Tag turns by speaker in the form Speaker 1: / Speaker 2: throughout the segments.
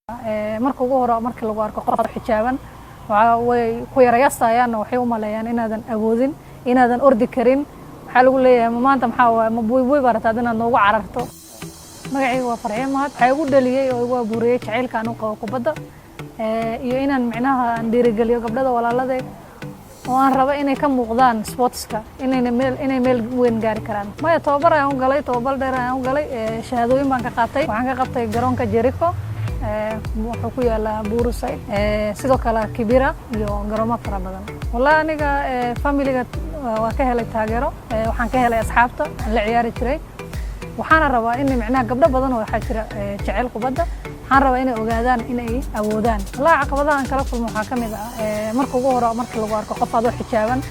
Speaker 1: Marka ugu hore marka lagu arko qof xijaaban, way ku yarayasayaan oo waxay u maleeyaan inaadan awoodin, inaadan ordi karin. Waxaa lagu leeyahay, "Ma maanta maxaa waaye? Ma buy buy baa rabtaa inaad noogu cararto?" Magacayga waa Farxiyo Mahad. Waxaa igu dhaliyey oo igu abuuriyey jacaylka aan u qabo kubadda iyo inaan micnaha aan dhiirigeliyo gabdhada walaaladay oo aan rabo inay ka muuqdaan sportska, inayna meel inay meel weyn gaari karaan. Maya, tababar ayaan u galay, tababar dheer ayaan u galay, shahaadooyin baan ka qaatay. Waxaan ka qabtay garoonka Jericho, wuxuu ku yaalaa Burusay, sidoo kale Kibira iyo garoomo fara badan. Wallahi aniga familiga waa ka helay taageero, waxaan ka helay asxaabta aan la ciyaari jiray. Waxaana rabaa in micnaha gabdho badan oo waxaa jira jecel kubadda, waxaan rabaa inay ogaadaan inay awoodaan. Wallahi caqabadaha aan kala kulmo waxaa ka mid ah, marka ugu hore marka lagu arko qof adoo xijaaban,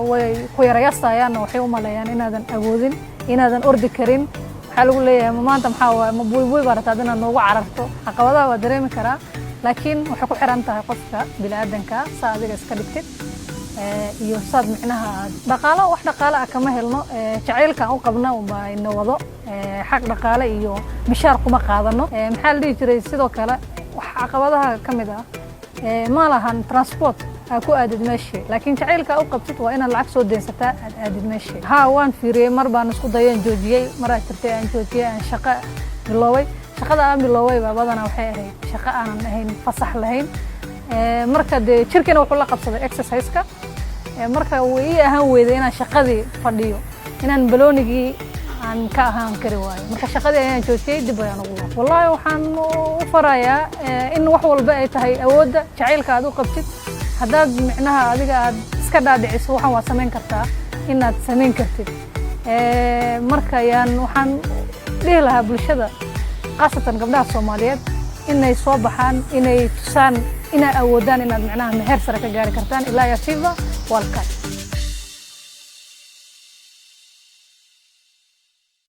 Speaker 1: way ku yarayasayaan oo waxay u maleeyaan inaadan awoodin, inaadan ordi karin. Waxaa lagu leeyahay, "Ma maanta maxaa waaye? Ma buy buy baa rabtaa inaad noogu cararto?" Caqabadaha waa dareemi karaa, laakiin waxay ku xiran tahay qofka bini'aadanka saa adiga iska dhigtid iyo saad micnaha aad dhaqaalo. Wax dhaqaale ah kama helno, jacaylka aan u qabna unbaa ina wado. Xaq dhaqaale iyo mishaar kuma qaadano. Maxaa la dhihi jiray? Sidoo kale wax caqabadaha ka mid ah, ma lahan transport aa ku aadid meeshii, laakiin jacaylka u qabtid waa inaad lacag soo deensataa aad aadid meeshii. Haa, waan fiiriyey. Mar baan isku dayay, aan joojiyey. Mar aa jirtay aan joojiyey, aan shaqo bilooway. Shaqada aan bilooway baa badanaa waxay ahayd shaqo aanan ahayn fasax lahayn. Marka dee jirkiina wuxuu la qabsaday exercise-ka. Marka way ii ahaan weyday inaan shaqadii fadhiyo, inaan baloonigii aan ka ahaan kari waayo. Marka shaqadii ayaan joojiyey, dib ayaan ugu laabtay. Wallahi waxaan u farayaa in wax walba ay tahay awoodda jacaylka aad u qabtid. Haddaad micnaha adiga aad iska dhaadhiciso waxaan waa samayn kartaa, inaad samayn kartid. Marka yaan waxaan dhihi lahaa bulshada, khaasatan gabdhaha Soomaaliyeed, inay soo baxaan, inay tusaan inay awoodaan inaad micnaha heer sare ka gaari kartaan ilaa iyo FIFA World Cup.